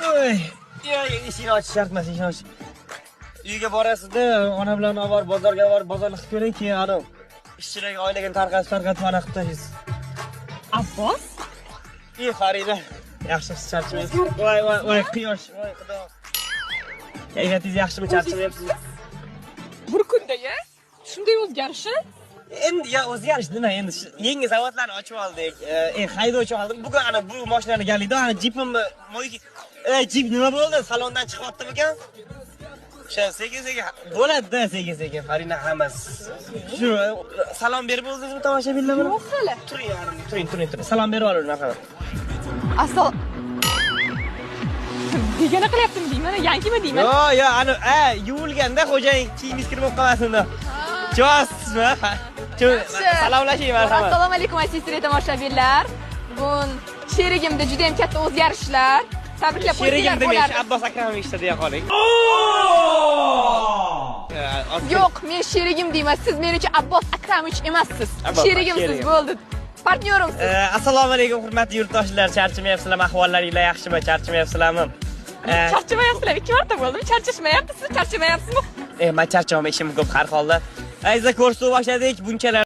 Oy, yo, eshikni ochish shart emas, eshikni ochish. Uyga borasizda, ona bilan olib borib bozorga borib bozorlik qilib ko'ring, keyin anavi ishchilarga oyligini tarqatib tarqatib ana qilib tashlaysiz. Abbos? Ey Farida, yaxshimisiz, charchamayapsiz? Voy voy voy, quyosh, voy xudo. Kayfiyatingiz yaxshimi, charchamayapsizmi? Bir kunda-ya? Shunday o'zgarishi? Endi ya o'zgarish nima endi, yangi zavodlarni ochib oldik. Haydovchi oldim. Bugun ana bu mashinani galikda, ana jipimni jip nima bo'ldi? Salondan chiqyaptimikan? O'sha sekin sekin bo'ladi-da, sekin sekin Farina hammasi. Shu salom berib bo'ldingizmi tomoshabinlar bilan? Yo'q hali. Turing, turing, turing, turing. Salom berib oling, marhamat. Asal begona qilyaptimi deyman, yankimi deyman? Yo'q, yo'q, ana yuvilganda xo'jayin kiyimingiz kirib qolmasin-da. Chivasizmi? Salomlashing, marhamat. Assalomu alaykum aziz tomoshabinlar. Bugun sherigimda juda ham katta o'zgarishlar. Tabriklab Sherigim qo'ysanglar demak, bo'lardi. Abbos Akramovich deya qoling. Yo'q, men sherigim deyman. Siz men uchun Abbos Akramovich emassiz. Sherigimsiz bo'ldi. Partnyorimsiz. Assalomu alaykum hurmatli yurtdoshlar, charchamayapsizlarmi? Ahvollaringlar yaxshimi? Charchamayapsizlarmi? Charchamayapsizlar, 2 marta bo'ldim. Charchashmayapsiz, charchamayapsizmi? Men charchamayman, ishim ko'p har holda. Azizlar, ko'rsatuv boshladik. Bunchalar